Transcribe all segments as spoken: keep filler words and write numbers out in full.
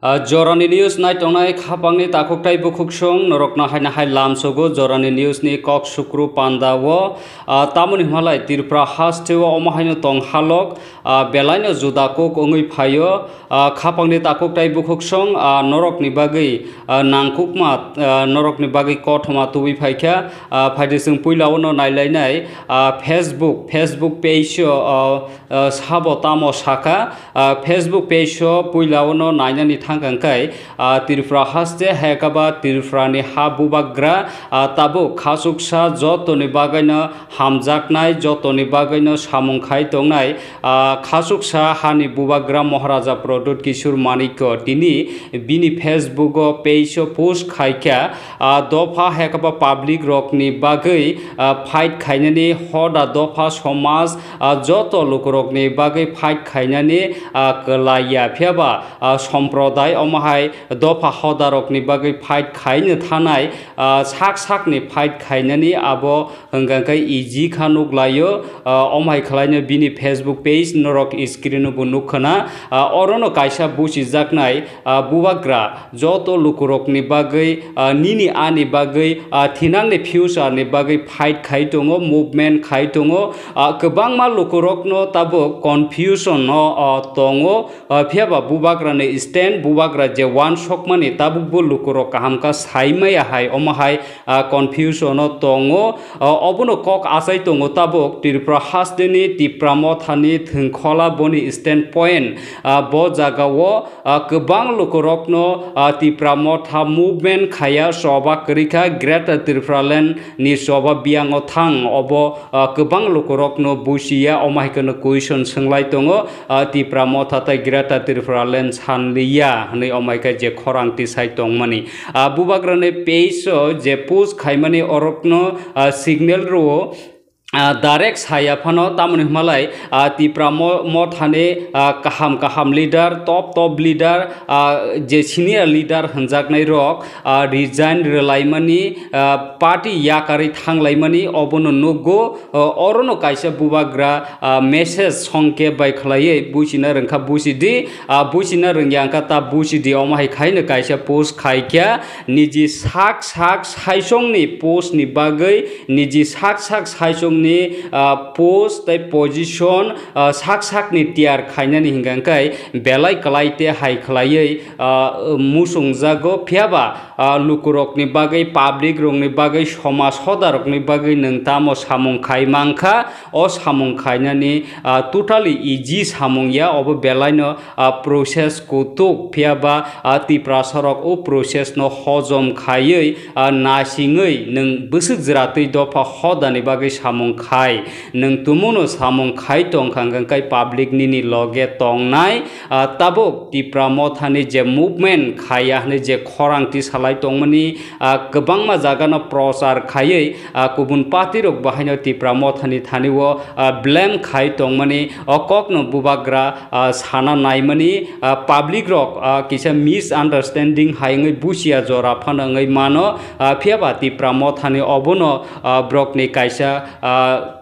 Ah, jorani news naitongnai khapangni takhuk tai bukhuksong norokno haino hai lamsogo jorani news ni kok sukru panda o, ah, tamoni hwnmalai Tripura haste o omo haino tong halok, ah, belaino juda kuk wngwi phaio, ah, khapangni takhuk tai bukhuksong, ah, norokni bagwi, ah, nangkukma, ah, norokni bagwi kothoma tubui phaikha, ah, phaidi chwng puila o no nailainai, ah, Facebook, Facebook page o, ah, ah, sabo tamo sakha, ah, Facebook page o puila o no nainani thangkha hwnkhe, ah, Tripura haste hai khe ba Tripura ni ha bubagra, ah, tabuk khachuksa jotoni bagwi no hamjaknai, jotoni bagwi no samung khai tongnai, ah, khachuksa hani bubagra Maharaja Pradyut Kishore Manikya tini bini Facebook o page o post khaikha, ah, dopha hai khe ba public rokni bagwi, ah, fight khainani hoda dopha somaj, ah, joto lukurokni bagwi fight khainani, ah, kwlaiya, phiya ba, ah, somprodai omo hai dopha hodarokni bagwi fight khaino thanai, ah, sak sakni fight khainani abo hwnkha khe easy kha nukhlaio, ah, omo hai khwlaino bini Facebook page norok screen o bo nukha na, ah, orono kaisa buchijaknai, ah, bubagra joto lukurokni bagwi, ah, nini ani bagwi, ah, thinangni future ni bagwi fight khai tongo, movement khai tongo, ah, kwbangma lukurokno tabuk confusion o, ah, tongo, ah, phiya ba bubagrani stand, bubagra je uansukmani tabukbo lukurok kaham kha sai maya hai, omo hai, ah, confusion o tongo. Ah, obono kok achai tongo tabuk Tripura hasteni Tipra Mothani thwngkhola boni stand point, ah, bo jagao, ah, kwbang lukurokno, ah, Tipra Motha movement khaya choba kwrwi kha Greater Tipraland ni choba biyango thang obo, ah, kwbang lukurokno buchiya, omo hai kheno question swnglai tongo, ah, Tipra Motha tei Greater Tipraland sanliya hwnwi omo hai khe je khorang tisai tongmani. Ah, bubagrani page o je post khaimani orokno, ah, signal rwo, ah, direct saya phano tamoni hwnmalai, ah, Tipra mo-, Mothani, ah, kaham kaham leader, top top leader, ah, je senior leader hwnjaknai rok, ah, resign rwlaimani, ah, party yakarwi thanglaimani obono nukgo. Ah, orono kaisa bubagra, ah, message songkhe bai khwlaiwi buchina rwngkha buchidi, ah, buchina rwngya wngkha ta buchidi, omo hai khaino kaisa post khaikha niji sak sak saichongni post ni bagwi, niji sak sak saichongni, ah, post tei position, ah, sak sakni tiyar khainani hwnkha khe belai kwlai te hai khwlaiwi, ah, musungjago, phiya ba, ah, lukurokni bagwi, public rokni bagwi, somaj hodarokni bagwi nwng tamo samung khai mankha, o samung khainani, ah, totally easy samung ya, obo belaino, ah, process kutuk, phiya ba, ah, Tiprasarok o process no hojom khaiwi, ah, nasingwi nwng bwswk jwratwi dopha hodani bagwi samung khai. Nwng tumuno samung khai tongkha hwnkhe public nini loge tongnai, ah, tabuk Tipra Mothani je movement khaiya hwnwi je khorang tisalai tongmani, ah, kwbangma jagano prochar khaiwi, ah, kubun party rok bahaino Tipra Mothani thani o, ah, blame khai tongmani o kokno bubagra, ah, sana naimani, ah, public rok, ah, kisa misunderstanding hai wngwi buchiya jora phano wngwi mano, ah, phiya ba Tipra Mothani obono, ah, borokni kaisa, ah,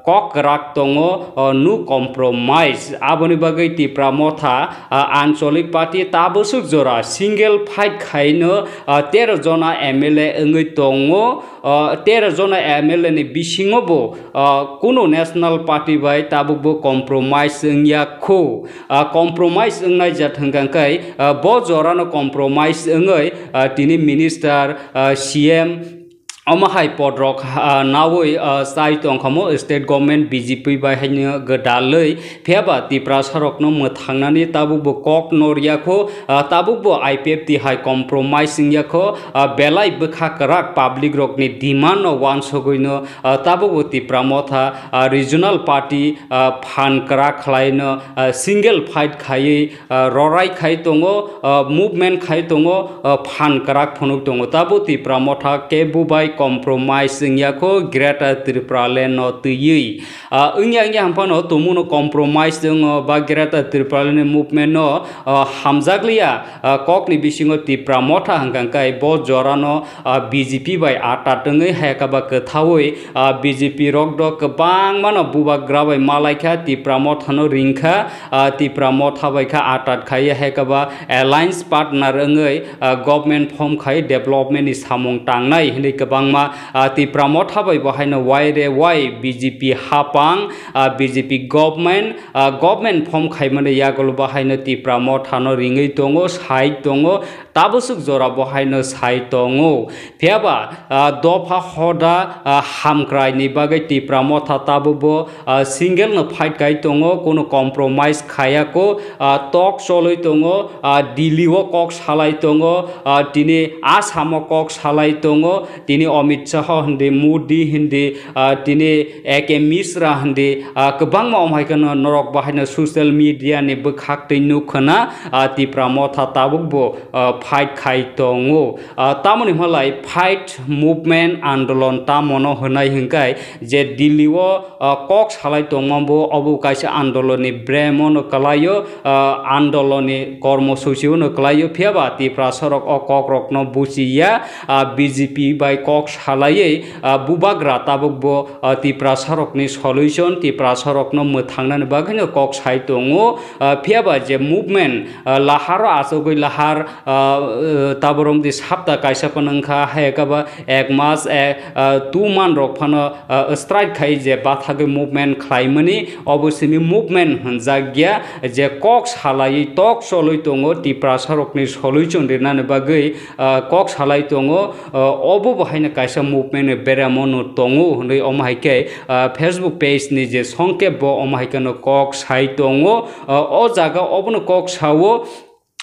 kok kwrak tongo, o, no compromise. Aboni bagwi Tipra Motha, a, Ancholic Party tabwswk jora single fight khaino, a, tero jona M L A wngwi tongo. O, tero jona M L A ni bisingo bo, o, kunu National Party bai tabukbo compromise wngya kho. A, compromise wngnai jat hwnkha khe, a, bo jorano compromise wngwi, a, tini minister, a, C M, omo hai podrok, ah, nawi, ah, chai tongkha mo state government B J P bai haino gwdalwi. Phiya ba Tiprasarokno mwthangnani tabukbo kok nor ya kho, ah, tabukbo I P F T hai compromise wng ya kho, ah, belai bwkha kwrak public rokni demand no wansugwino, ah, tabukbo Tipra Motha, ah, regional party, ah, phan kwrak khlaino, ah, single fight khaiwi, ah, rorai khai tongo, ah, movement khai tongo, ah, phan kwrak phunuk tongo. Tabuk Tipra Motha kebo bai compromise wngya kho Greater Tipraland no twiwi. Ah, wngya wngya hwnphano tumungno compromise wngo ba Greater Tipraland ni movement no, ah, hamjakliya, ah, kokni bisingo Tipra Motha hwnkha khe bo jorano, ah, B J P bai atat wngwi hai khe ba kwthaui, ah, B J P rok do kwbangmano bubagra bai malaikha, Tipra Mothano ringkha, ah, Tipra Motha bai khe atat khaiwi hai khe ba alliance partner wngwi, ah, government form khai development ni samung tangnai hinwi kwbangma, ah, Tipra Motha bai bo haino wai re wai B J P hapang, ah, B J P government, ah, government form khaimani yagulo bo haino Tipra Mothano ringwi tongo, sai tongo, tabusuk jora bo haino sai tongo. Phiya ba, ah, dopha hoda, ah, hamkrai ni bagwi Tipra Motha tabuk bo, ah, single no fight khai tongo, kono compromise khaya ko, ah, tok cholwi tongo, ah, Delhi o kok salai tongo, ah, tini Assam o kok salai tongo, tini Amit Shah hindi, Modi hindi, ah, tini A K Mishra hindi, ah, kwbangma om hai kheno norok bo haino social media ni bwkhak twi nuk khna, ah, Tipra Motha tabuk bo, ah, fight khai tongo. Ah, tamoni hwnlai fight movement andolon tamono hwnai hwnkhe je Delhi o, ah, kok salai tongma bo obo kaisa andolon ni bremo no kwlaio, ah, andolon ni kormo suchi no kwlaio, phiya ba Tiprasa rok o kok rok no buchiya, ah, B J P bai kok salaiwi, ah, bubagra tabuk bo, ah, Tiprasa rok ni solution, Tiprasa rok no mwthangnani bagwi no kok sai tongo, ah, phiya ba je movement, ah, laharo achugwi lahar, ah, eh, taborok di sapta kaisa phano wngkha, hai khe ba ek mas, eh, ah, two month rok phano, ah, strike khai je bathagwi movement khlaimani, obo simi movement hwnjak ya, je kok salaiwi tok cholwi tongo, Tiprasa rokni solution rinani bagwi, ah, kok salai tongo, ah, obo bo haino kaisa movement ni beremo no tongo hwnwi omo hai khe, ah, Facebook page ni je songkep bo omo hai kheno kok sai tongo, ah, o jaga obono kok sao.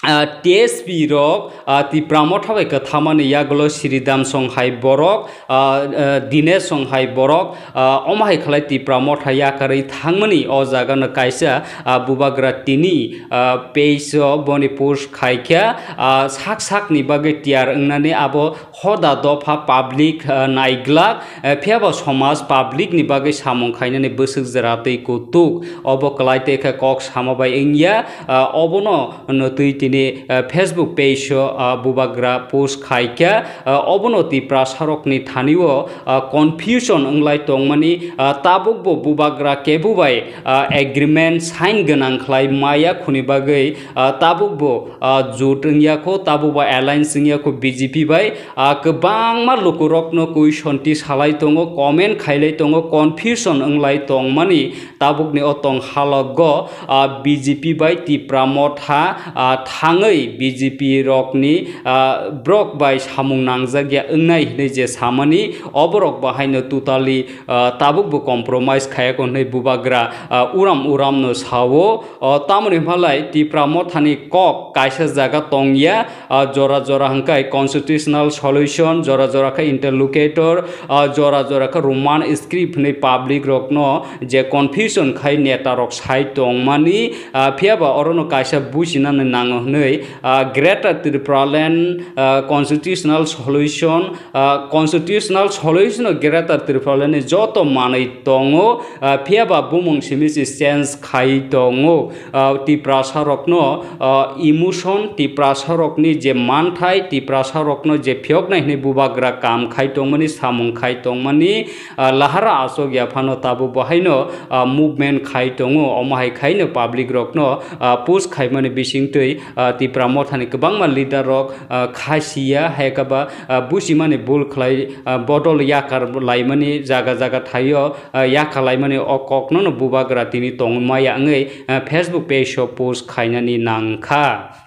Ah, T S P rok, ah, Tipra Motha bai kwthamani yagulo Sridham song hai borok, ah, ah, Dinesh song hai borok, ah, omo hai khlai Tipra Motha yakarwi thangmani o jaga no kaisa, ah, bubagra tini, ah, page o boni post khaikha, ah, sak sak ni bagwi tiyar wngnani abo hoda dopha public, ah, naiglak, ah, phiya ba somaj public ni bagwi samung khainani bwswk jwra twi kutuk. Obo kwlai tei khe kok sama bai wngya, ah, obono no twi tini, ah, Facebook page o, ah, bubagra post khaikha, ah, obono Tiprasa rokni thani o, ah, confusion wnglai tongmani, ah, tabuk bo bubagra kebo bai, ah, agreement sign gwnang khlai maya khuni bagwi, ah, tabuk bo, ah, jut wngya kho, tabuk bo alliance wngya kho B J P bai, ah, kwbangma lukurokno kuisonti salai tongo, comment khailai tongo, confusion wnglai tongmani tabukni o tong halogo, ah, B J P bai Tipra Motha, ah, thangwi B J P rokni, ah, borok bai samung nangjak ya wngnai hinwi je samani, oborok bahaino totally, ah, tabuk bo compromise khayako hinwi bubagra, ah, uram uram no sao. O tamoni hwnlai Tipra Mothani kok kaisa jaga tongya, ah, jora jora hwnkhe constitutional solution, jora jora khe interlocutor, ah, jora jora khe Roman script hwnwi public rokno je confusion khai neta rok sai tongmani, ah, phiya ba orono kaisa bujinani nango hwnwi, ah, Greater Tipraland, ah, constitutional solution, ah, constitutional solution o Greater Tipraland ni joto manwi tongo, ah, phiya ba bumung simi se change khai tongo. Ah, Tiprasa rokno, ah, emotion, Tiprasa rokni je manthai, Tiprasa rokno je phiyoknai hinwi bubagra kam khai tongmani, samung khai tongmani, ah, lahara achok ya phano tabuk bo haino, ah, movement khai tongo, omo hai khaino public rokno, ah, push khaimani bisingtwi, ah, Tipra Mothani kwbangma leader rok, ah, kha siya, hai khe ba, ah, buchimani bul khlai, ah, bodol yakar laimani jaga jaga thaio, ah, yakar laimani o kokno no bubagra tini tongmaya wngwi, ah, Facebook page o post khainani nangkha.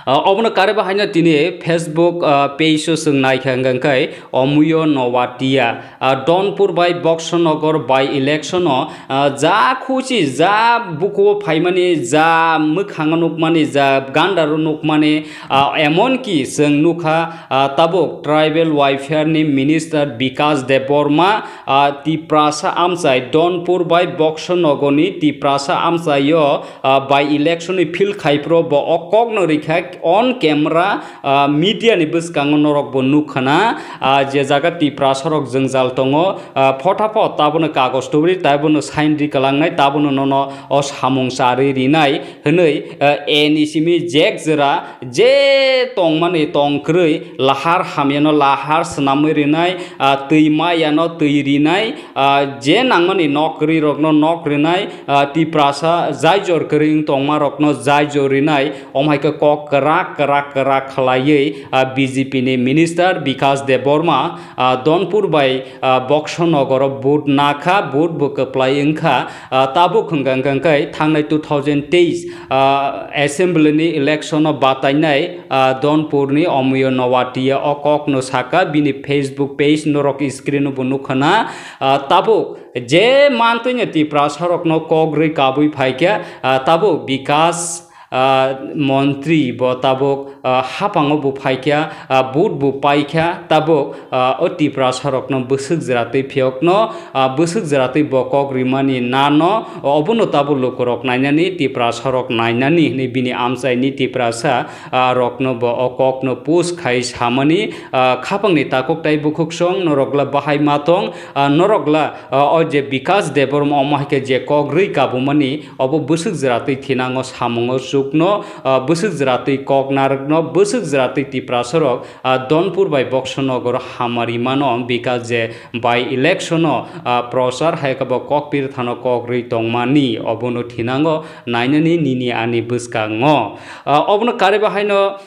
Ah, obono kare bahaino tini Facebook, ah, page o chwng naikha hwnkha khe Omuyo Nowatia, ah, Donpur bai Boksonogor by election o, ah, ja khuchi, ja bukuo phaimani, ja mwkhang nukmani, ja gandaro nukmani, ah, emonki chwng nukha, ah, tabuk tribal welfare ni minister Bikas Debbarma, ah, Tiprasa amchai Donpur bai Boksonogor ni Tiprasa amchaio, ah, by election ni field khaipro bo o kokno rikha. on camera, ah, media ni bwskango norok bo nukha na, ah, je jaga Tiprasa rok jwngjal tongo, ah, photapho tabono kagoj tubri, tabono sign ri kwlangnai, tabono nono o samung charwi rinai hwnwi, ah, A N E simi jek jera je tongmani tong kwrwi lahar hamyano lahar swnamwi rinai, ah, twi mayano twi rinai, ah, je nangmani nok kwrwi rokno nok rinai, ah, Tiprasa jai jor kwrwi wng tongma rokno jai jor rinai, omo hai khe kok kwrak kwrak kwrak khlaiwi, ah, B J P ni minister Bikas Debbarma, ah, Donpur bai, ah, Boksonogoro vote nakha, vote bo kwplai wngkha, ah, tabuk hwnkha hwnkha khe thangnai two thousand teis, ah, assembly ni election o batainai, ah, Donpur ni Omoyo Nowatia o kok no saka bini Facebook page norok screen o bo nukha na, ah, tabuk je mantwino Tiprasa rokno kok rwi kabui phaikha, ah, tabuk Bikas, ah, montri bo tabuk, ah, hapango bo phaikha, ah, vote bo paikha, tabuk, ah, o Tiprasa rokno bwswk jwratwi phiyokno, ah, bwswk jwratwi bo kok rimani nano, obono tabuk lukurok nainani, Tiprasa rok nainani hwnwi bini amchaini Tiprasa, ah, rokno bo o kokno push khai samani, ah, khapangni takhuk tai bukhuksong norokla bahai ma tong, ah, norokla, ah, o je Bikas Debbarma omo hai khe je kok rwi kabumani obo bwswk jwratwi thinango samungo chukno, ah, bwswk jwratwi kok narwkno, bwswk jwratwi Tiprasa rok, ah, Donpur bai Boksonogoro hamari mano Bikas je by election o, ah, prochar hai khe bo kok pir thano kok rwi tongmani obono thinango nainani nini ani bwskango. Ah, obono kare bahaino,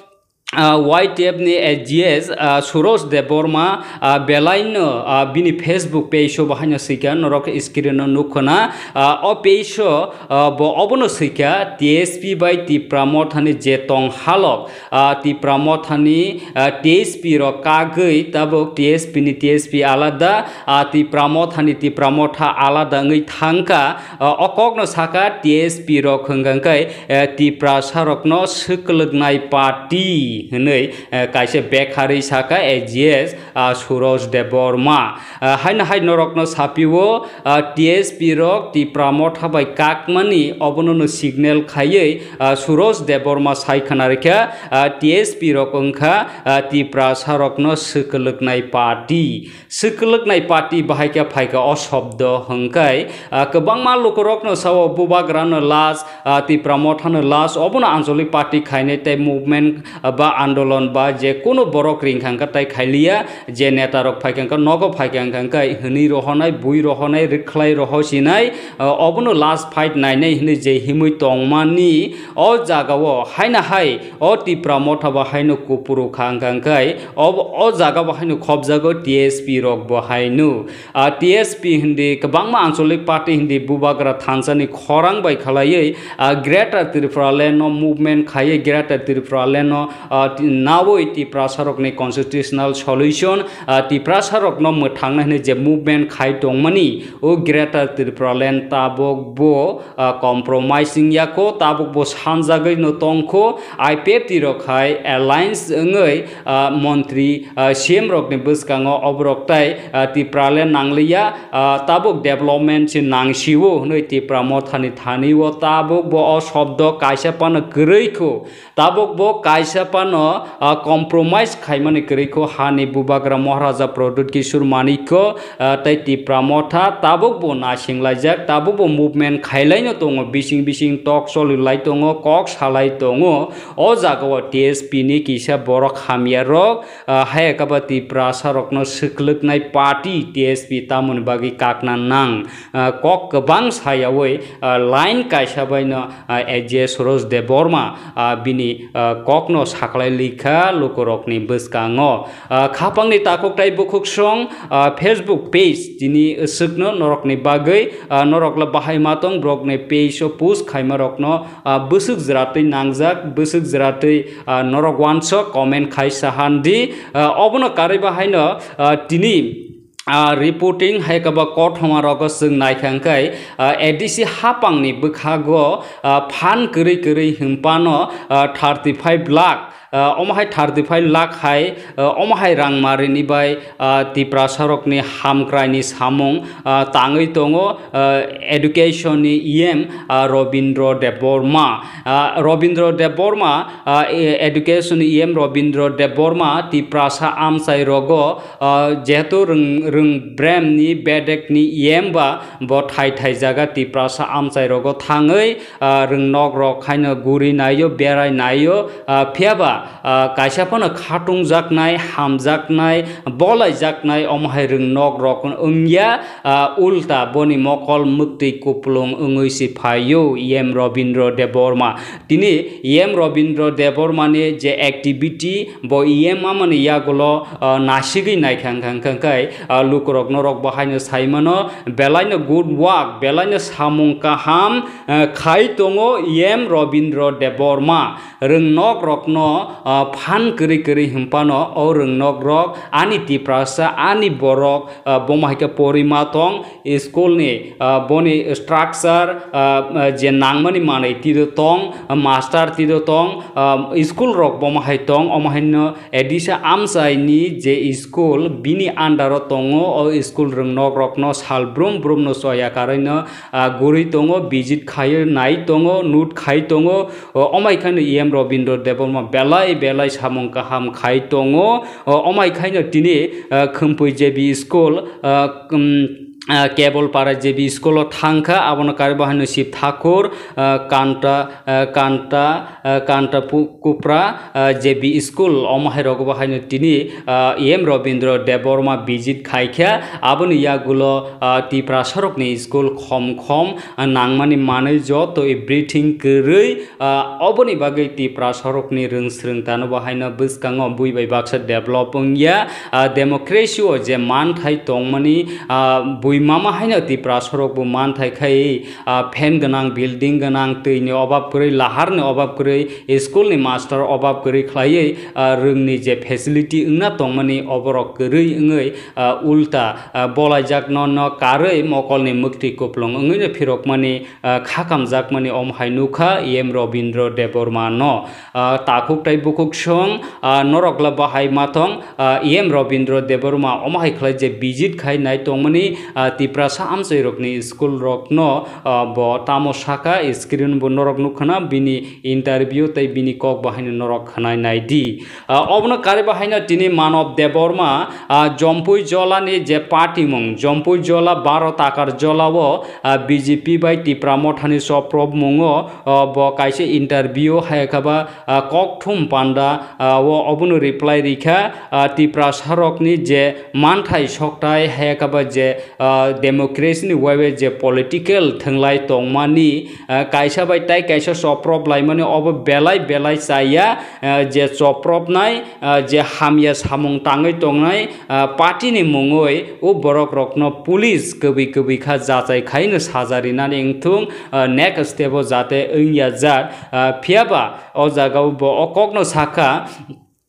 ah, Y T F ni A G S, ah, Suroj Debbarma, ah, belaino, ah, bini Facebook page o bahaino swikha, norok screen o nukho na, ah, o page o, ah, bo obono swikha T S P bai Tipra Mothani je tong halok, ah, Tipra Mothani, ah, T S P rok kagwi tabuk T S P ni T S P alada, ah, Tipra Mothani Tipra Motha alada wngwi thangkha, ah, o kokno saka T S P rok hwnkha khe, eh, Tiprasa rokno swkwlwknai party hwnwi, eh, kaisa bekharwi saka A G S, ah, Suroj Debbarma. Ah, haino hai norokno sapio, ah, T S P rok Tipra Motha bai kakmani obono no signal khaiwi, ah, Suroj Debbarma sai khna rikha, ah, T S P rok wngkha, ah, Tiprasa rokno swkwlwknai party. Swkwlwknai party bahai khe phaikha o shobdo hwnkhe, ah, kwbangma lukurokno sao bubagrano last, ah, Tipra Mothano last, obono ancholic party khainai tei movement, ah, ba andolon ba je kunu borok ringkha hwnkhe tai khailiya, je neta rok phaikha hwnkhe nogo phaikha hwnkhe hwnwi rohonai, bui rohonai, rwkhlai rohosinai, ah, obono last fight nainai hwnwi je himwi tongmani o jagao haino hai o Tipra Motha bo haino kupuru kha hwnkhe o, o jaga bo haino khobjago T S P rok bo haino. Ah, T S P hindi kwbangma ancholic party hindi bubagra thansani khorang bai khalaiwi, ah, Greater Tripura Land no movement khaiwi Greater Tripura Land no, ah, ti-, nawi Tiprasa rokni constitutional solution, ah, Tiprasa rokno mwthangna hwnwi je movement khai tongmani o Greater Tripura Land tabuk bo, ah, compromise wngya kho, tabuk bo sanjagwi no tong kho, I P F T rok hai alliance wngwi, ah, montri, ah, C M rokni bwskango oborok tai, ah, Tipraland nangliya, ah, tabuk development se nangsio hwnwi Tipra Mothani thani o tabuk bo o shobdo kaisa phano kwrwi kho. Tabuk bo kaisa phano, ah, compromise khaimani kwrwi kho, hani bubagra Maharaja Pradyut Kishore Manikya, ah, tei Tipra Motha tabuk bo naising laijak, tabuk bo movement khailaino tongo, bising bising tok choli lai tongo, kok salai tongo. O jagao T S P ni kisa borok hamya rok, ah, hayakaba Tiprasa rokno swkwlwknai party T S P tamoni bagwi kakna nang, ah, kok kwbang sayawi, ah, line kaisa baino, ah, A J Suroj Debbarma, ah, bini, ah, kokno saklai likha lukurokni bwskango. Ah, khapangni takhuk tai bukhuksong, ah, Facebook page tini swkno norokni bagwi, ah, norokla bahai matong borokni page o post khaima rokno, ah, bwswk jwratwi nangjak, bwswk jwratwi, ah, norok wansok comment khai sahan di. Ah, obono karwi bahaino, ah, tini ah, reporting hai kaba kothoma rogo chwng naikha hwnkhe, ah, A D C hapangni bwkhago, ah, phan kwrwi kwrwi hwnphano, ah, thirty five lakh, ah, omo hai thirty five lakh hai, ah, omo hai rang marini bai, ah, Tiprasa rokni hamkrai ni samung, ah, tangwi tongo, ah, education ni E M, ah, Robindra Debbarma. Ah, Robindra Debbarma, ah, e-, education E M Robindra Debbarma Tiprasa amchai rogo, ah, jehetu rwng, rwng brem ni bedek ni E M ba bo thai thai jaga Tiprasa amchai rogo thangwi, ah, rwng nok rok haino guri naio, berai naio, ah, phiya ba, ah, kaisa phano khatung jaknai, hamjaknai, bolai jaknai omo hai rwng nok rok wngya, ah, ulta boni mokol mwktwi kuplung wngwi si phaio E M Robindra Debbarma. Tini E M Robindra Debbarma ni je activity bo E M amani yagulo, ah, nasigwi naikha hwnkha hwnkha khe, ah, lukurok norok bo haino saimano belaino good work, belaino samung kaham, ah, khai tongo E M Robindra Debbarma. Rwng nok rokno, ah, phan kwrwi kwrwi hwnphano o rwng nok rok ani Tiprasa ani borok, ah, bomo hai khe porima tong school ni, ah, boni structure, ah, ah, je nangmani manwi tiro tong, ah, master tiro tong, ah, school rok bomo hai tong, omo haino Odisha amchai ni je school bini under o tongo, o school rwng nok rokno sal brum brum no choya karwi no, ah, gurwi tongo, visit khai nai tongo, note khai tongo, o, omai khaino E M Robindra Debbarma belai belai samung kaham khai tongo, o, omai khaino tini, ah, Khumpui J B school, ah, um, ah, Kebol Para J B school o thangkha, abono karibo haino Shiv Thakur, ah, Kanta, ah, Kanta, ah, Kanta Pu-, Kupra, ah, J B school, omo hai rogo bo haino tini, ah, E M Robindra Debbarma visit khaikha, aboni yagulo, ah, Tiprasa rokni school khom khom, ah, nangmani manwi joto everything kwrwi, ah, oboni bagwi Tiprasa rokni rwng swrwng tano bo haino bwskango bui bai baksa develop wngya, ah, democracy o je manthai tongmani, ah, bui mama haino Tiprasa rok bo manthai khai, ah, fan gwnang, building gwnang, twi ni obab kwrwi, lahar ni obab kwrwi, school ni master obab kwrwi khlaiwi, ah, rwng ni je facility wngna tongmani oborok kwrwi wngwi, ah, ulta, ah, bolaijak no, no karwi mokol ni mwktwi kuplung wngwi no phirokmani, ah, kha kamjakmani omo hai nukha E M Robindra Debbarma no. Ah, takhuk tai bukhuk song, ah, norok la bahai ma thong, ah, E M Robindra Debbarma omo hai khlai je visit khai nai tongmani, ah, Tiprasa amchai rokni school rokno, ah, bo tamo saka screen bo norok nukha na bini interview tei bini kok bahaino norok khwnai nai di. Ah, obono kari bahaino tini Manob Debbarma, ah, Jompui Jola ni je party mung, Jompui Jola baro takar Jola o, ah, B J P bai Tipra Motha ni soprop mungo, ah, bo kaisa interview hai kha ba, ah, kokthum panda, ah, o obono reply rikha, ah, Tiprasa rokni je manthai sokthai hai kha ba je, ah, democracy ni waiwi je political thwnglai tongmani, ah, kaisa bai tai kaisa choprop laimani obo belai belai chaya, ah, je chopropnai, ah, je hamya samung tangwi tongnai, ah, party ni mungwi o borok rokno police kwbwi kwbwi kha jachai khaino saja rinani wngthung, ah, next step o jate wngya jak, ah, phiya ba o jaga o bo o kokno sakha,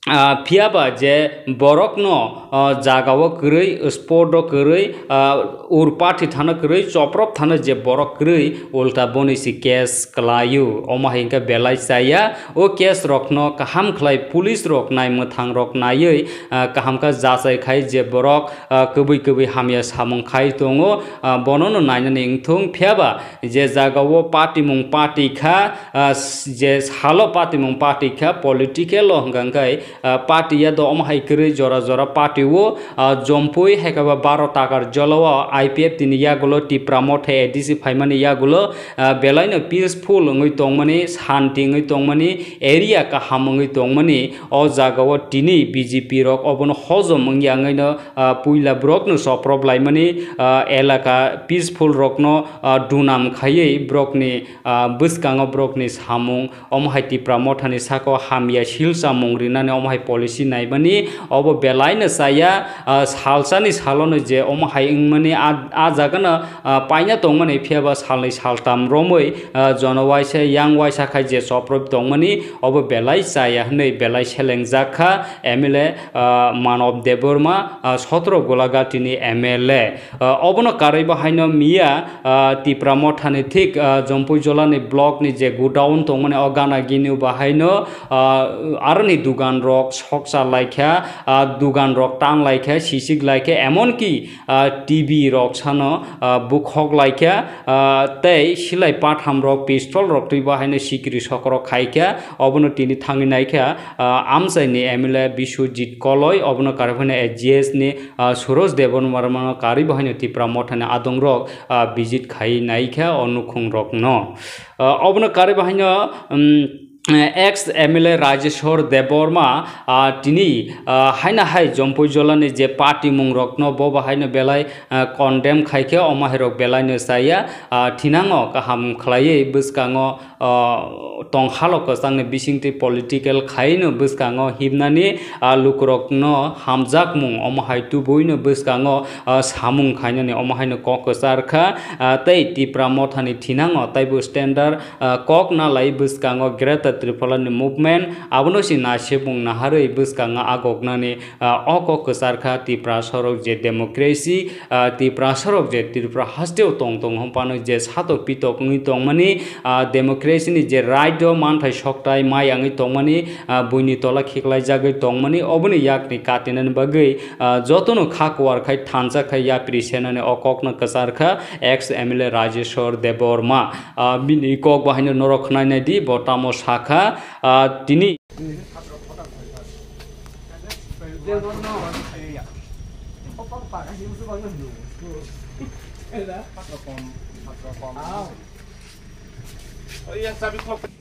ah, phiya ba je borokno, ah, jaga o kwrwi, spot o kwrwi, ah, ur party thano kwrwi, choprop thano je borok kwrwi, ulta boni si case kwlaio. Omo hai hwnkhe belai chaya, o case rokno kaham khlai police rok nai mwthang rok naiwi, ah, kaham khe jachai khai je borok, ah, kwbwi kwbwi hamya samung khai tongo, ah, bonono nainani wngthung. Phiya ba je jaga o party mung party kha, ah, s-, je salo party mung party kha, political o hwnkha hwnkhe, ah, party ya do omo hai kwrwi jora jora party o, ah, Jompui hai khe ba baro takar Jola o I P F T ni yagulo Tipra Motha A D C phaimani yagulo, ah, belaino peaceful wngwi tongmani, shanti wngwi tongmani, area kaham wngwi tongmani, o jaga o tini B J P rok obono hojom wngya wngwi no, ah, puila borokno soprop laimani, ah, elaka peaceful rokno, ah, dunam khaiwi borokni, ah, bwskango borokni samung, omo hai Tipra Mothani saka o hamya silsa mung rinani Omo hai policy naimani obo belai no chaya, ah, salsa ni salo no je omo hai wngmani a, a jaga no, ah, paina tongmani, phiya ba salnwi saltam romwi, ah, jono waisa yang waisa khai je choproi tongmani obo belai chaya hwnwi belai selengjak kha M L A, ah, Manob Debbarma, ah, sotro Golagati ni M L A. Ah, obono karwi bo haino miya, ah, Tipra Mothani thik, ah, Jompui Jolani block ni je godown tongmani o gana gini bo haino, ah, aroni dugan rok sokcha laikha, ah, dugan rok tan laikha, sisik laikha, emonki, ah, T V rok sano, ah, bukhok laikha, ah, tei silai patham rok pistol rok twi bo haino sikiri sokrok khaikha, obono tini thangwi naikha, ah, amchaini M L A Biswajit Koloi, obono karwi phano A G S ni, ah, Suroj Debbarma kari bahaino Tipra Mothani adongrok, ah, visit khai naikha o nukhungrokno. Ah, obono kari bahaino, um, ex M L A Rajeshwar Debbarma, ah, tini, ah, haina hai Jompui Jolani je party mungrokno bo bahaino belai, ah, condemn khaikhe, omo hairok belaino chaya, ah, thinango kaham khlaiwi bwskango, ah, tongkhalo kwchangni bisingtwi political khaino bwskango himnani, ah, lukurokno hamjakmung omo hai tubuino bwskango, ah, samung khainani omo haino kok kwchar kha, ah, tei Tipra Mothani thinango taibo standard, ah, kok na lai bwskango Greater Tripura ni movement abono si naisibung naharwi bwskango agoknani, ah, o kok kwchar kha Tipra sorok je democracy, ah, Tipra sorok je Tripura hasteo tong tong hwnphano je satok pitok wngwi tongmani, ah, democracy ni je right o manthai soktai mai wngwi tongmani, ah, buini tola khiklaijagwi tongmani, oboni yakni katinani bagwi, ah, jotono kha kuar khai thansa khai yapri senani o kokno kwchar kha ex M L A Rajeshwar Debbarma. Ah, bini kok bahaino norok khwnai nai di, bo tamo sakha, ah, tini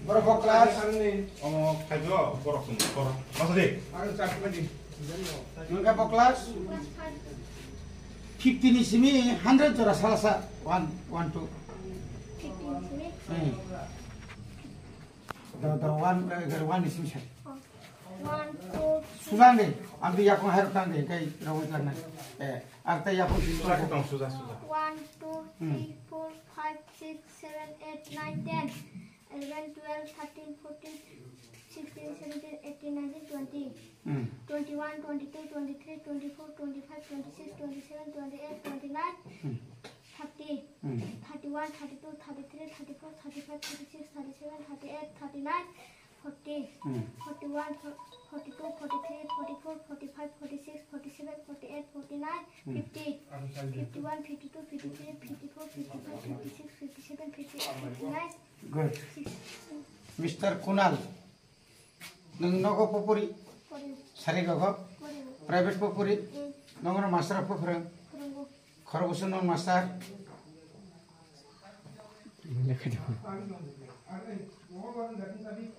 Borok bo class. Omo khaijo borok sung borok. Masa de. Nungkha bo class. Fifty ni simi hundred jora salasa. One, one, two. Fifty ni simi? Hmm. Da, da, one, eh, one ni simi sa. One, two, three. Sujan de, ang tu yakung hai rok tang de, kai rawai lang nai. Eh, ang ta yakung simi. Suja ke tong, suja, suja. One, two, Hmm. three, four, five, six, seven, eight, nine, ten, eleven, twelve, thirteen, fourteen, sixteen, seventeen, eighteen, nineteen, twenty. Hmm. Twenty-one, twenty-two, twenty-three, twenty-four, twenty-five, twenty-six, twenty-seven, twenty-eight, twenty-nine, Hmm. thirty, Hmm. thirty-one, thirty-two, thirty-three, thirty-four, thirty-five, thirty-six, thirty-seven, thirty-eight, thirty-nine, forty, Hmm. forty-one, fo-, forty-two, forty-three, forty-four, forty-five, forty-six, forty-seven, forty-eight, forty-nine, Hmm. fifty, fifty-one, fifty-two, fifty-three, fifty-four, fifty-five, fifty-six, fifty-seven, fifty-eight, fifty-nine. Good. Mister Kunal. Nwng nogo po pori? Pori. Sari rogo? Pori. Private po pori? Mm. Nongno master po phrwng? Phrwngo. Khorokbwswk nwng master?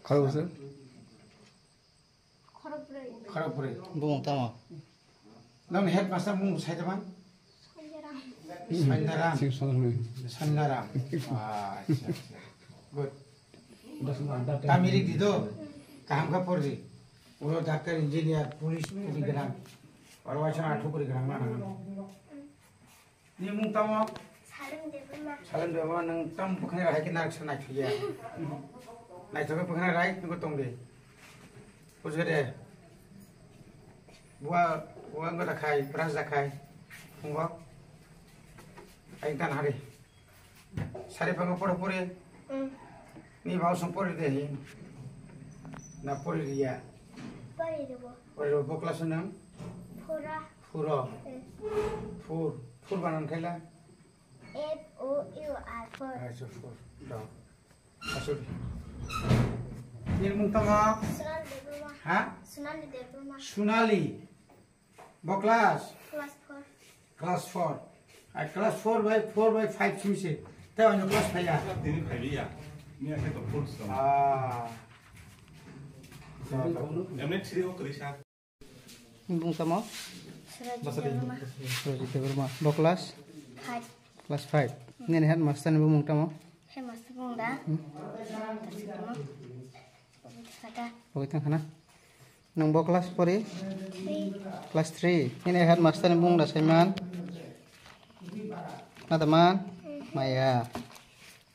Khorokbwswk? Khorokbrwi. Khorokbrwi. Bumung tamo? Nang headmaster mung sai tama? Sandaram. Sandaram. Sing Sandaram. Sandaram. Ah, acha, acha. Good. Tamiri dido. Kaham ka pordi. Ulo doctor, engineer, police, puri gerang. Oro waisa athu puri gerang na nang. Ni mung tamo? Salem Debbarma. Salem Debbarma, nang tam bwkhwnai rai khe narak sa naithok ya. Naithok khe bwkhwnai rai nungkhe tong de. Bujhe de. Bua, bua wngkha da khai, brush da khai. Phungo. Ai dan hari. Sari phango poro pore. Hmm. Ni bau song pore de hi. Na pore riya. Pore de bo. Pore de bo class nang? Phura. Phuro. Eh. Phur. Phur banan khaila? F O U R, phur. Acha, phur. Do. Asuri. Nini mung tamo? Sonali Debbarma. Ha? Sonali Debbarma. Sonali. Bo class? Class four. Class four. Ai class four by, four by five simi se. Tei ano class phaiya? Tini phaiya. Ni akhe to full song. Ah. Emne three o kwrwi sa. Bung tamo? Surajit Debbarma. Surajit Debbarma. Bo class? Five. Class five. Nini headmaster ni bumung tamo? Headmaster bung da. Hmm. Tasukma. Obo thangkha da. Obo thangkha na? Nwng bo class pori? Class three. Nini headmaster ni bung da saiman? Nada man? Maya.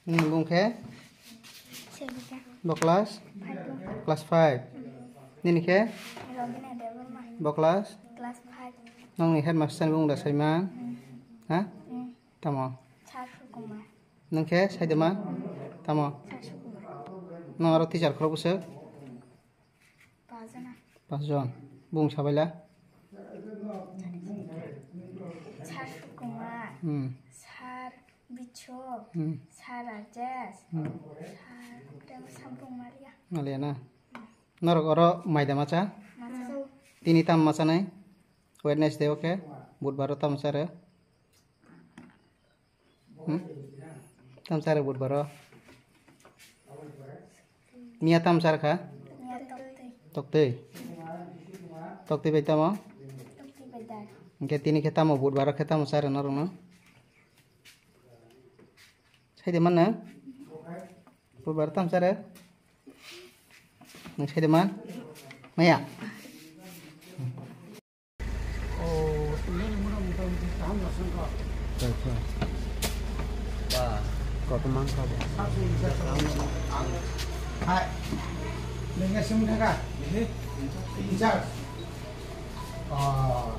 Nini bung khe? Bo class? Class five. Nini khe? Bo class? Nongni headmaster ni bung da saiman? Ha? Tamo? Nwng khe saidema? Tamo? Nwng aro teacher khorok bwswk? Paanch jon. Bung sabaila? Sir Sukumar, Hmm. Sir Bichok, Hmm. Sir Rajesh, Hmm. Sir Sampung Maria. Malia na? Norok oro maida macha? Macha. Tini tam macha nai? Wednesday, okay? Budbar tam macha re? Hmm? Tam sare budbaro. Miya tam sar kha? Miya toktwi. Toktwi. Toktwi bai tamo? Toktwi bai dar. Hingke tini khe tamo budbaro khe tamo sare norokno? Saide manna? Budbaro tam sare? Nwng saide man? Maya? Acha. Ba. Koto mangkha ba? Hai. Nengya sim thaka? Injar. Ah.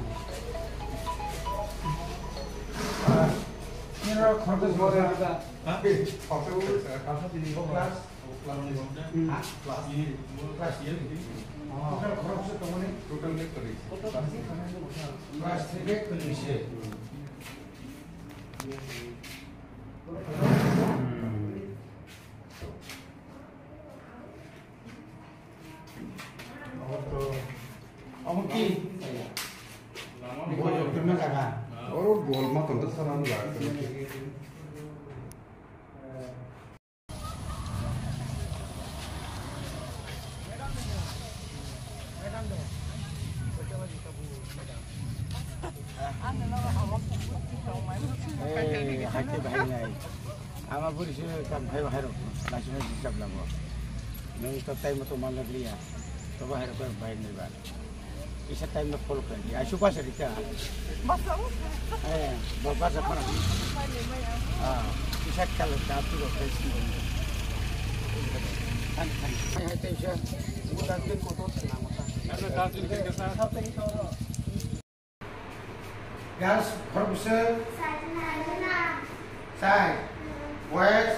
Ah. Nira khoroksa. Ha? Class? Class three. Total khoroksa tongmani? Total bag kwrwi. Class three bag kwrwi se. Omo ki? Oro gol ma tongo sana ni ba. Eh, hai te bahai nai. Ama buri se kam hai bahai rok. Langsung disturb lago. Nang to time to man lagriya. To bahai rok bahai nai ba. Isa time na follow kar di. Asu pa sa dita. Masa mo? Eh, bapak sa pa. Ah, isa kal ka tu ro kai si. Kan kan. Hai hai te isa. Bukan ke kotor sana mata. Girls, khoroksa. Sai. Boys?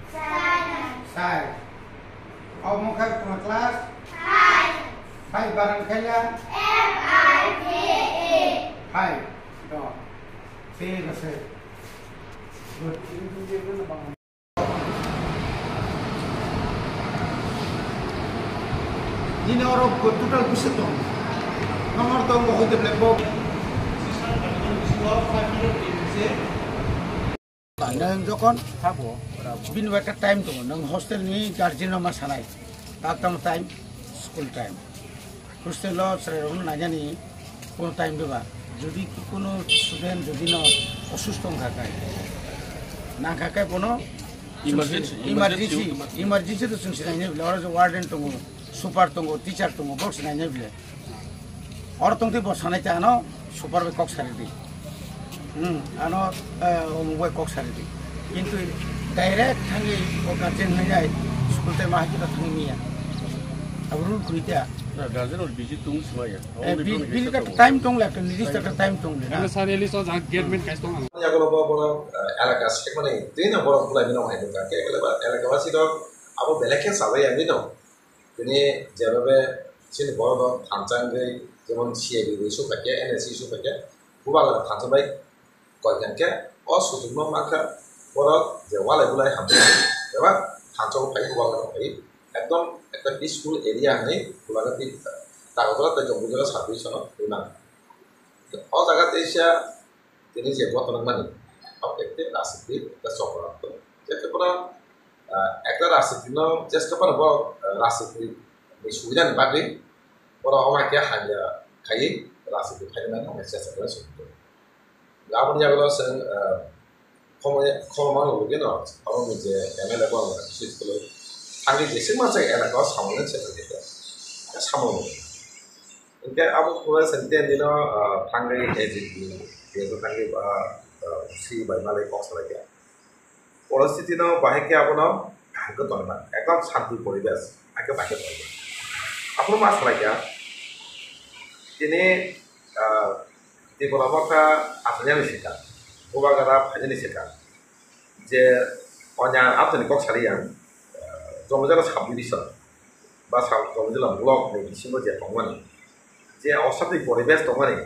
Sai. Sai. Omo khe tuma class? Five. Five barang khaila? F I V E. Five. Do. Thik ase. Good. Nini oro total bwswk tong? Nong oro tongo hoi de black box. Nwng jokon thabo, bini bai ekta time tongo, nwng hostel ni guardian no ma sanai, tak tamo time, school time. Hostel o chwrairokno nainani kono time diba. Jodi kono student jodi no osusto wngkha khe, nangkha khe bono emergency, emergency, emergency to chwng se nainai bile. Oro je warden tongo, super tongo, teacher tongo, borok se nainai bile. Oro tongtwi bo sanai ta ano super bai kok sari di. Hmm, ano, eh, omo bai kok sari di. Kintu direct thangwi o guardian hai jai school tai ma hakhe ta thangwi manya. Abo rule kwrwi ta. Na, guardian or busy tung swmaya. Eh, bi-, bini ta time tong le, nirdisto ta time tong le na. Ano sari eli so ja gate men kais tong ang. Yago bo bo, eh, elaka se mane tei na bo bulai bino hai ka ke elaka, elaka wasi do abo belai khe sabai ya bino. Tini jeba be chini borok no thansa wngwi jemon C A D issue phaikhe, N S C issue phaikhe, bubagra thansa bai koi khe o suchukno mankha borok je walai bulai hamjak eba thansa o phai bubagra phai ekdom ekta peaceful area hinwi bulagra twi tago jora tei jongbo jora sa twi sono twi mano. O jaga teisa tini je gotona mani, o ekte rajniti ekta chokra to. Jete pura, ah, ekta rajniti no jeska pano bo, ah, rajniti ni subida ni bagwi, pura oma khe hamya khaiwi rajniti khaina nang nang chesta khlai sukgo. Aboni yagulo chwng, ah, khomo, khomo mano logino, abo ni je M L A bo ang sui khuloi. Thangwi jeswk masa elaka o samung se thangwi khe samung. Hingke abo kura sente nino, ah, thangwi A G P, P S O thangwi, ah, ah, C bai malai kok salai kha. Poristiti no bahai khe abono kaham khe tongna, ekdom shanti poribesh, haikhe bahai khe tongna. Abono ma salai kha, tini, ah, Tripura motha aswk yani sikha, Bubagra phainani sikha, je onya aboni kok sari ang, ah, Jomojala subdivision ba sub-, Jomojala block ni bisingo je tongmani, je osabni poribesh tongmani,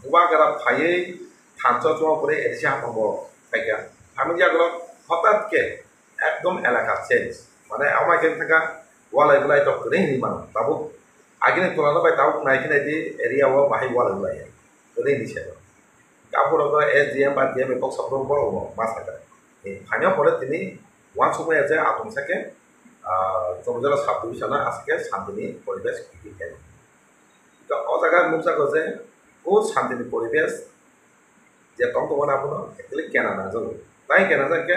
Bubagra phaiwi thansa chuma pore A D C hapang bo phaikha. Hamya jagalo hotat khe ekdom elaka change. Mane ama khe thangkha walai bulai tok kwrwi hinwi mano. Tabuk agini tulana bai tabuk nai khe nai di area o bahai walai bulai kwrwi hinwi se. Kaphuru ko S D M ba D M kok saphuru borok bo ma sakha. Phaina pore tini uansukmaya je atum sakhe, ah, Jomojala subdivision o aswk khe santini poribesh kwrwi khe. Hingke o jaga nukjago je o santini poribesh je tong tongmani abono actually kena nangjago. Tai kena jak khe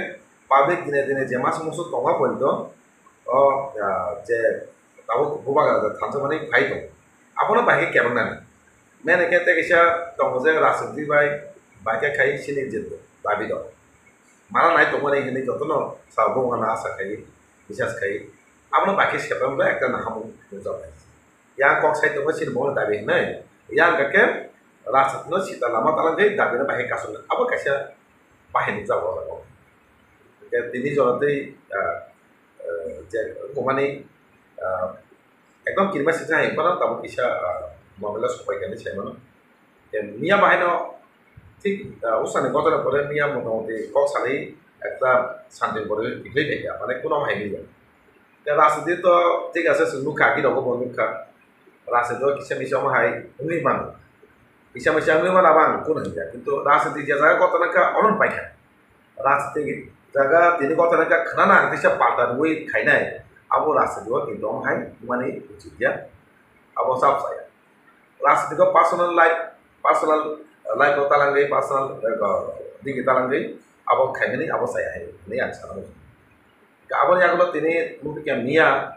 public dine dine je masa musu tongma poito o, ah, je tabuk bubagra thansa mani phai tongo. Abono bai khe kebeng nani. Mene khe tei kisa tongo je rajniti bai bai khe khai chini je dabi rok. Mana nai tongmani hinwi jotono sabo wngna asa khai, bisas khai. Abono bai khe sepai wngkha ekta nahamung nukjak nai. Yang kok sai tongo chini bo dabi hinwi. Yang khe rajniti no sita lama talangwi dabi no bai khe kasung abo kaisa bahai nukjak o jaga o. Hingke tini jora tei, ah, ah, je wngmani, ah, ekdom kirima sijak hai phano tabuk kisa, ah, mobile o sopai kani sai mano. Miya bahai no thik, ah, usani gotona pore miya motamoti kok salai ekta santi pore tiklai phaikha, mane kuno hai liya. Te rajniti to thik ase, chwng nukha, agi rogo bo nukha. Rajniti to kisa misa omo hai wngwi mano. Kisa misa wngwi mano abo ang kuno hinkha. Kintu rajniti je jaga gotona kha, ono paikha. Rajniti jaga tini gotona kha, khwnana ang kisa palta rwui khainai. Abo rajniti o kintu omo hai wngmani uchit ya. Abo sab saya. Rajniti ko personal life, personal, eh, life o talangwi, personal, eh, go-, digi talangwi abo khaimani abo chaya hai hinwi ang sana muchungo. Aboni yagulo tini nukjakya miya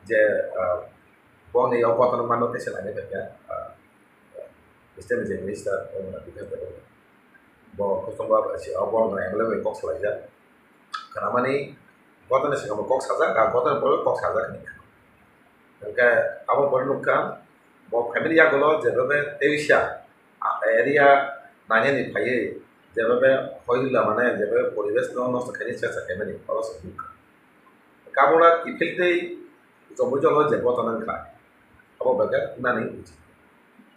je, eh, boni o kotorma no tesa lainai khaikha, eh, state ni je minister, eh, Bikash Debbarma. Bo kochomba si o borok no M L A bai kok salaijak. Khnamani gotoni swkang bo kok sajak, a gotoni pore kok sajak hinwi kha. Hwnkhe abo pore nukha, bo family yagulo jebebe teisa, a, area nainani phaiwi jebebe hoila mane jebebe poribesh no nosto khaini chesta khaimani oro se nukha. Kabura kiphiltwi chobui jolo je gotona wngkha, abo bai khe nani uchi.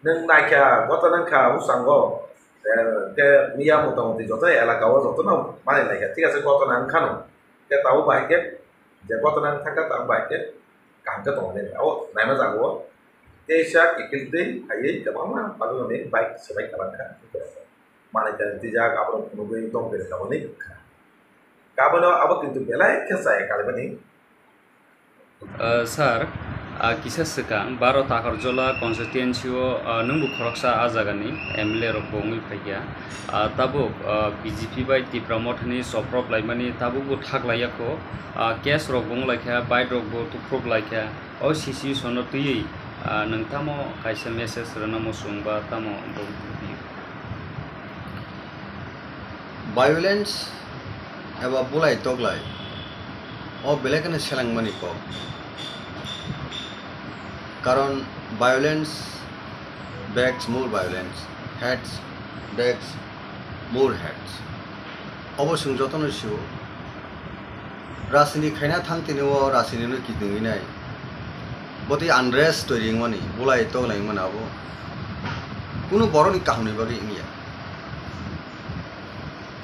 Nwng naikha gotona wngkha bwskango, eh, khe miya motamoti joto elaka o jotono manwi laikha, thik ase gotona wngkhano, khe tabuk bahai khe je gotona wngkha khe tabuk bahai khe kaham khe tongo nini. Abo naima jaga o teisa kiphiltwi phaiwi kwbangma bagwi hwnwi bike swbai kwlangkha. Manwi tani twijak, aborok phunugwi tongpiri taboni wngkha. Kabono abo kintu belai khe chaya kalimani. Ah, sir, ah, kisa swkang, baro Takarjola constituency o, ah, nwngbo khoroksa a jagani M L A rok bo wngwi phaikha. Ah, tabuk, ah, B J P bai Tipra Mothani soprop laimani tabukbo thak laiya kho. Ah, case rok bo wng laikha, bike rok bo tuphuk laikha. O situation no twiwi, ah, nwng tamo kaisa message rwna muchung ba tamo bo? Violence eba bulai toklai o belai kheno selengmani kok. Karon violence begs more violence, hates begs more hates. Obo chwng jotono sio. Rajniti khaina thang tini o rajniti no kiting wngnai. Botwi unrest toiri wngmani, bulai toklai wngmani abo. Kunu borokni kahamni bagwi wngya.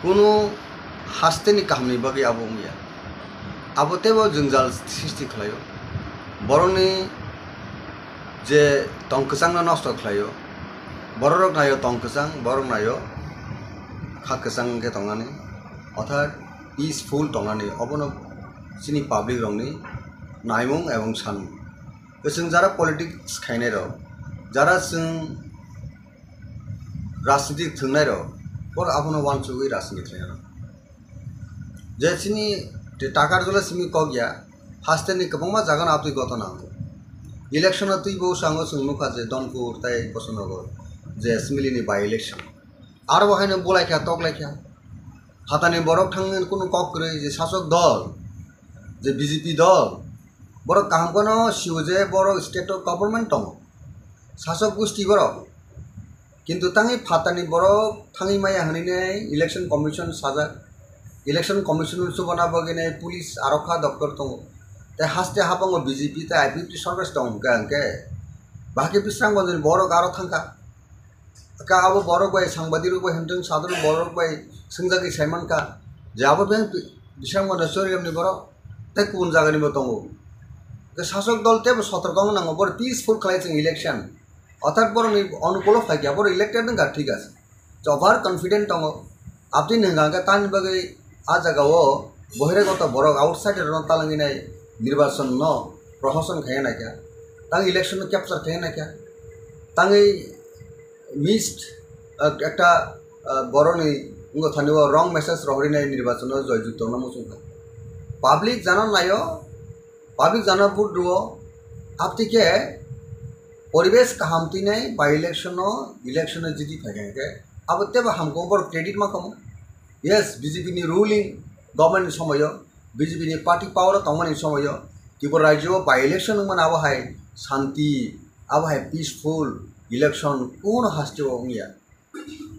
Kunu hasteni kahamni bagwi abo wngya. Abo teibo jwngjal sristi khlaio. Borokni je tong kwchangno nosto khlaio. Bororok naio tong kwchang, borok naio kha kwchang wngkhe tongnani. Orthat peaceful tongnani, obono chini public rokni naimung ebong sanmung. Chwng jara politics khainai rok, jara chwng rajniti thwngnairok, borok abono uansugwi rajniti khlainai rok. Je chini Takarjola simi kok ya, hasteni kwbangma jagano aboni gotona wngo. Election o twi bo sango chwng nukha je Donpur tai Bosonogor je assembly ni by election. Aro bo haino bulaikha toklaikha. Phatani borok thangwi kunu kok kwrwi je sasok dol, je B J P dol, borok kaham kheno sio je borok state o government tongo. Sasok gusti borok. Kintu tangwi phatani borok thangwi maya hwnwi nai election commission sajak. Election commission chubana bagwi nai police arokha doptor tongo. Tei haste habango B J P tei I P F T sorkar tong hwnkhe hwnkhe bahai khe Bisramganj ni borok aro thangkha. Ka abo borok bai sangbadirok bai hwnthwng sadharok borok bai swngjagwi saimankha je abo beng Bisramganj ni Chorigram ni borok tei kubun jaga ni bo tongo. Hwnkhe sasok dol teibo sotorko wng nango, boro peaceful khlai chwng election. Orthat borokni onukulo phaikha, borok elected wngkha, thik ase. Over confident tongo. Aboni hwnka hwnkhe tamni bagwi a jagao bohiregoto borok outsider rokno talangwi nai nirbachon no prohoson khaiya naikha. Tang election no capture khaiya naikha. Tangwi missed, ah, ekta, ah, borokni wngkha thani o wrong message rohorwi nai nirbachon no joyjukto no muchungkha. Public jana naio, public jana vote rwo, aboni khe poribesh kaham twi nai by election o, election o jiti phaikha hwnkhe abo teibo hamkhe borok credit mankha mo. Yes, B J P ni ruling government ni somoyo, B J P ni party power o tongmani somoyo Tripura rajyo o by election wngmani abo hai shanti, abo hai peaceful election kuno haste o wngya.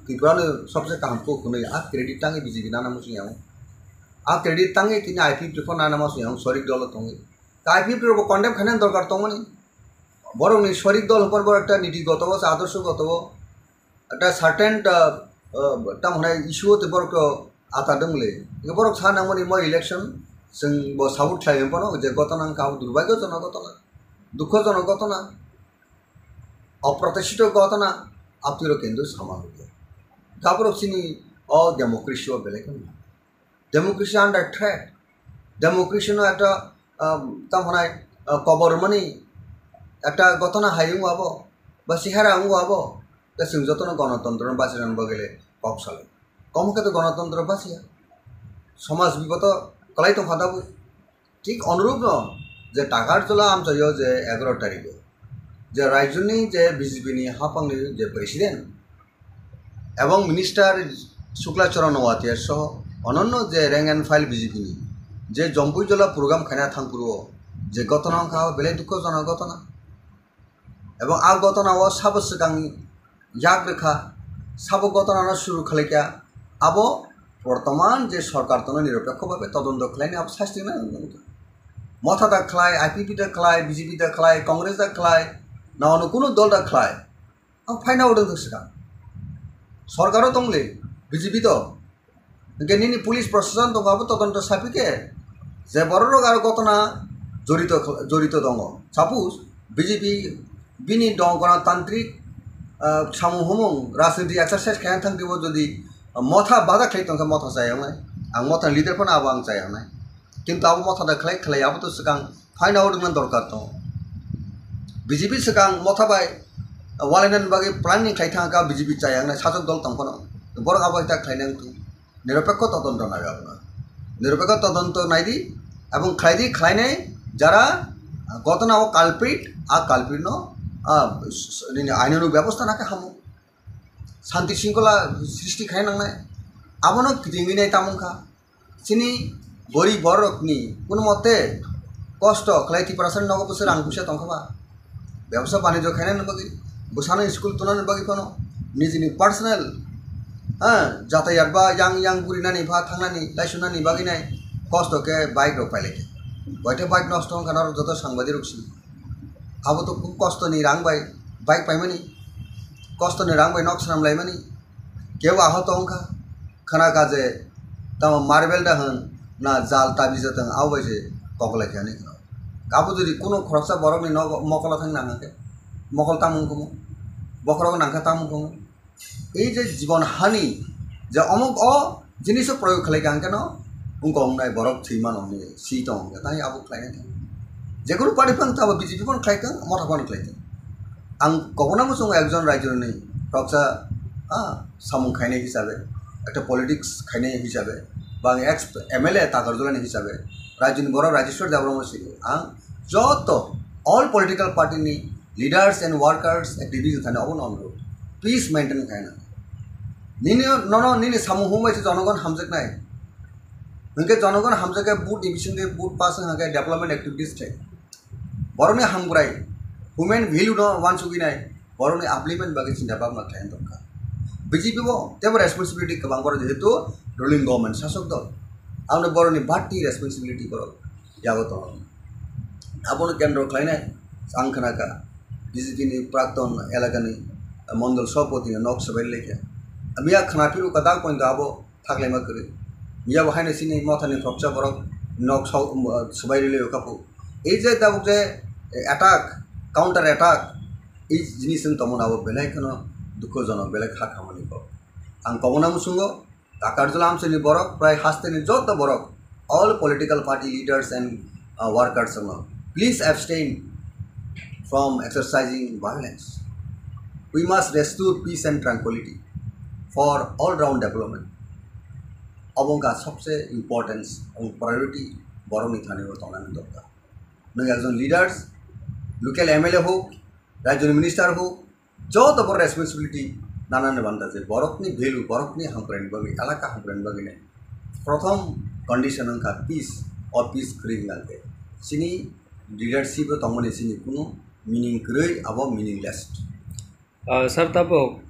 Tripura ni sobse kaham kok hwnwi a credit tangwi B J P nana muchung yango. A credit tangwi tini I P F T pho nana muchung yango, sorik dolo tongwi. I P F T rokbo condemn khainani dorkar tongmani. Borokni sorik dol hwnphano borok ekta niti goto o, adorsho goto o, ekta certain, ah, ah, tamo hwnai issue o tei borok to ata dwngle. Borok sa nangmani mo election chwng bo support khlai hwnphano je gotona wngkha abo durbhagyojonok gotona, dukhojonok gotona, oprotishito gotona, abtwiro kintu sama hwnkhe. Gaborok chini o democracy o belai kheno democracy under threat. Democracy no ekta, um, tamo hwnai, uh, kobor mani ekta gotona hai wngwi abo, ba sihara wngwi abo, tei chwng jotono gonotontro no bachirani bagwi le kok salai. Komo khe to gonotontro bachiya. Somaj biboto kwlai tongkha tabuk. Thik onurupno je Takarjala amchaio je egaroh tarikh o je rajyoni je B J P ni haphangni je president ebong minister Shukla Charan Noatia soho ononno je rank and file B J P ni je Jompui Jola program khaina thangphuru o je gotona wngkha belai dukhojonok gotona. Ebong a gotona o sabo swkang yak rwkha, sabo gotona no suru khlaikha, abo bortoman je sorkar tono niropekho bhabe todonto khlaini abo sasti nang nang. Motha da khlai, I P P da khlai, B J P da khlai, Congress da khlai, na ono kuno dol da khlai. Ang phaina odong swkang. Sorkaro tongli, B J P to. Hingke nini police proshashan tongo abo todonto sapi khe je borok rok aro gotona jorito, jorito tongo. Suppose B J P bini dong gonotantrik, ah, samung humung rajniti exercise khaina thang twibo jodi motha bada khlai tongkha motha chayaknai. Ang motha leader phano abo ang chayaknai. Kintu abo motha da khlai khlai abo to swkang phaina odongna dorkar tongo. B J P swkang motha bai walainani bagwi planning khlai thangkha B J P chayaknai sajwk dol tong phano. Borok abo hai ta khlainai wngthung. Niropekho todonto nai abono. Niropekho todonto naidi, ebong khlaidi, khlainai jara gotona o culprit, a culprit no, a, nini ainani bebosta nakhe hamo. Shanti shringkhola srishti khai nangnai. Abono kitingwi nai tamung kha. Chini gorib borokni kuno mote kosto khlai Tiprasani nogo bwswk rang puisa tongkha ba. Bebsa banijyo khainani bagwi, bwsano school tunani bagwi phano nijini personal, ha, jatayat ba yang yang gurinani ba thangnani laisunani bagwi nai kosto khe bike rok pailai khe. Boite bike nosto wngkha norok joto sangbadirok si. Abo to khub kosto ni rang bai bike paimani, kosto ni rang bai nok swnam laimani, kebo ahot wngkha. Khna kha je tamo marble da hwn na jal tabi jatwng abo bai se koklai khe hinwi khna. Abo jodi kuno khoroksa borokni nogo mokolo thang nang khe mokol tamung kumu, bokhorok nang khe tamung kumu. Ei je jibon hani je omok o jiniso proyog khlai kha hwnkhe no wngkha wngnai borok thwi mano hinwi si tongo hwnkhe tai abo khlainai thang. Jekunu party phano tabo B J P phano khlai thang, motha phano khlai thang. Ang kokno muchungo ekjon raijoni khoroksa, ah, samung khainai hisabe, ekta politics khainai hisabe, ba ang ex M L A Takarjala ni hisabe, raijoni borok Rajeshwar Debbarma sini ang joto All political party ni leaders and workers, activists thani obo no onurud. Peace maintain khaina. Nini nono nini samung humbai se jonogon hamjaknai. Hwnkhe jonogon hamjakhe vote ni bisingtwi vote pass wngkha khe development activities thai. Borokni hamkrai, human value no wansugwi nai, borokni upliftment bagwi chinta bhabna khlai tongkha. B J P bo tebo responsibility kwbang borok jehetu ruling government sasok dol. Aboni borokni bati responsibility borok yago tongo. Abono kendro khlainai ang khnakha B J P ni prakton elakani mondol sabhapati no nok swbai lekha. Miya khnaphirukha dak pointo abo thaklaima kwrwi. Miya bo haino chini mothani khoroksa borok nok sok, um, swbai rwlwi kha phu. Ei je tabuk je attack, counter attack, ei jinis wng tongmani abo belai kheno dukhojonok, belai kha khamani kok. Ang kobona muchungo, Takarjula amchaini borok, prai hasteni joto borok, all political party leaders and, uh, workers wngno, please abstain from exercising violence. We must restore peace and tranquility for all round development. Obo wngkha sobse importance ebong priority borokni thani o tongnani dorkar. Nwng ekjon leaders, local M L A hok, rajyoni minister hok, joto borok responsibility nanani banda je borokni value, borokni hamkraini bagwi, elaka hamkraini bagwi nai. Prothom condition wngkha peace, o peace kwrwi wngkha khe chini leadership o tongmani chini kunu meaning kwrwi, abo meaningless. Ah, sir, tabuk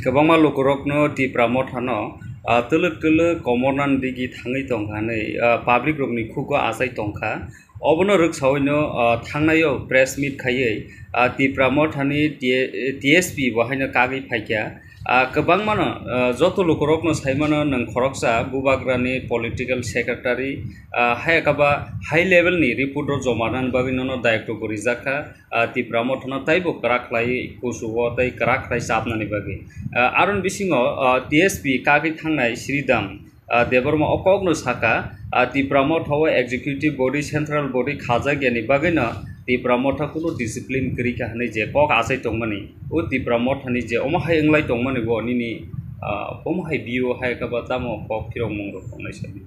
kwbangma lukurokno Tipra Mothano, ah, twlwk twlwk komornani digi thangwi tongkha hwnwi, ah, public rokni khugo achai tongkha. Obono rwksawino, ah, thangnaio press meet khaiwi, ah, Tipra Mothani T-, T S P bo haino kagwi phaikha. Ah, kwbangmano, ah, joto lukurokno saimano nwng khoroksa bubagrani political secretary, ah, hai khe ba high level ni report rok joma rwnani bagwi nono dayokto bo rijak kha. Ah, Tipra Mothano taibo kwrak khlai kusu o tei kwrak khlai chapnani bagwi. Ah, aroni bisingo, ah, T S P kagwi thangnai Sridham, ah, Debbarma o kokno sakha, ah, Tipra Motha o executive body, central body khajak yani bagwino Tipra Motha kunu discipline kwrwi kha hwnwi je kok achai tongmani, o Tipra Mothani je omo hai wnglai tongmani bo nini, ah, omo hai view hai khe ba tamo kok phirokmung rok tongnai sadi.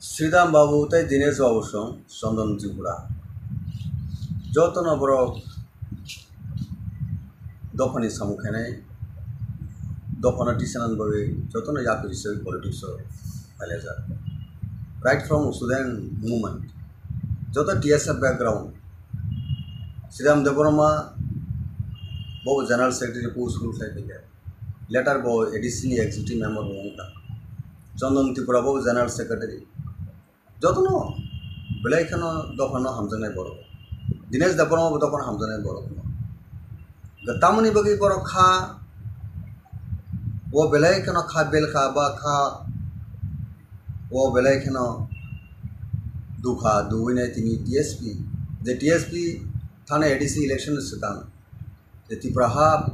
Sridham Babu tei Dinesh Babu song Chondon Tripura. Jotono borok dophani samung khainai, dophano tisanani bagwi jotono yapri se politics o phailajak. Right from student movement, joto T S F background, Sridham Debbarma bo general secretary post rule khai phaikha. Later bo A D C ni executive member bo wngkha. Chondon Tripura bo general secretary. Jotono belai kheno dophano hamjaknai borok. Dinesh Debbarma bo dophano hamjaknai borok. Tamoni bagwi borok kha, o belai kheno kha bel kha ba kha, o belai kheno dukha duwinai tini T S P. Je T S P thani A D C election swkang. Je Tipra ha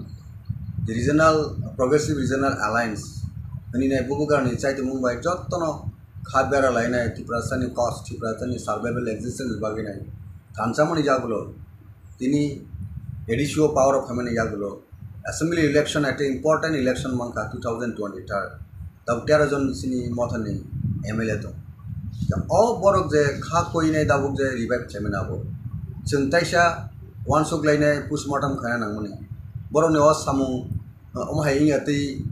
Regional, Progressive Regional Alliance hwnwi nai bubagrani chaitimung bai jotono kha bera lainai Tiprasani cause, Tiprasani survival existence bagwi nai thansamani yagulo tini A D C o power o phaimani yagulo assembly election ekta important election mankha two thousand twenty-third. Tabuk tero jon chini mothani M L A tong. O borok je kha koinai tabuk je revive khlaimani abo. Chwng taisa uansuk lainai postmortem khaina nangmani. Borokni o samung, omo hai wngya twi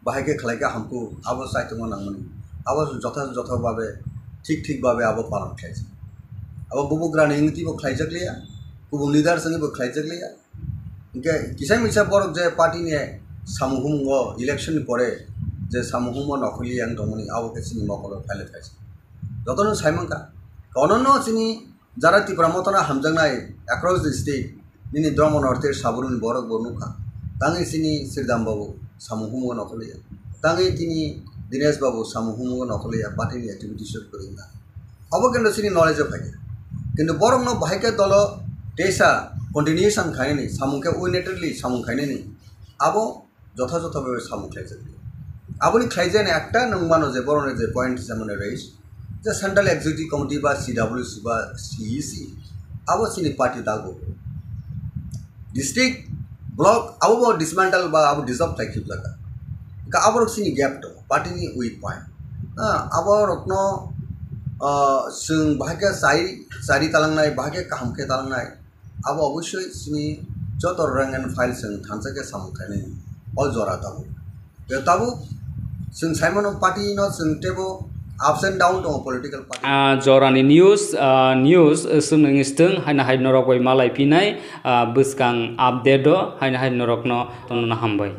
bahai khe khlai khe hamkuk, abo chaitokma nangmani. Abo jotha jotha babe, thik thik babe abo palan khlaijak. Abo bubugrani wngwi twibo khlaijak liya, kubun leaders wngwibo khlaijak liya. Hingke kisa misa borok je party ni samung humung o election ni pore je samung humung o nokhorli yang tongmani abo khe chini mokolo phaile phaisa. Jotono sai mankha. Kono no chini jara Tipra Motha no hamjaknai across the state nini Dharma North East Saburuni borok bo nukha. Tangwi chini Sridham Babu samung humung o nokhorli ya. Tangwi tini Dinesh Babu samung humung o nokhorli ya party ni activities o kwrwngkha. Abo kintu chini knowledge o phaikha. Kintu borokno bahai khe dolo teisa continuation khainani, samung khe unilaterally samung khainani, abo jotha jotha bhabe samung khlaijak. Aboni khlaijani ekta nwng mano je borokni je point hisamani raise, je Central Executive Committee ba C W C ba C E C, abo chini party dago. District, block, abo bo dismantle ba abo dissolve khlai khibjak. Ka aborok chini gap to, party ni weak point. Ah, aborokno Ah, chwng bahai khe chai, chari talangnai, bahai khe kaham khe talangnai, abo obosoi chini joto rank and file chwng thansa khe samung khainai o jora tabuk. Tei tabuk chwng saimano party no chwng teibo ups and down tongo political party. Ah, jorani news, ah, news, eh, chwng nang stwng haino hai norok bai malai phinai, ah, bwskang update o haino hai norokno tono hambai.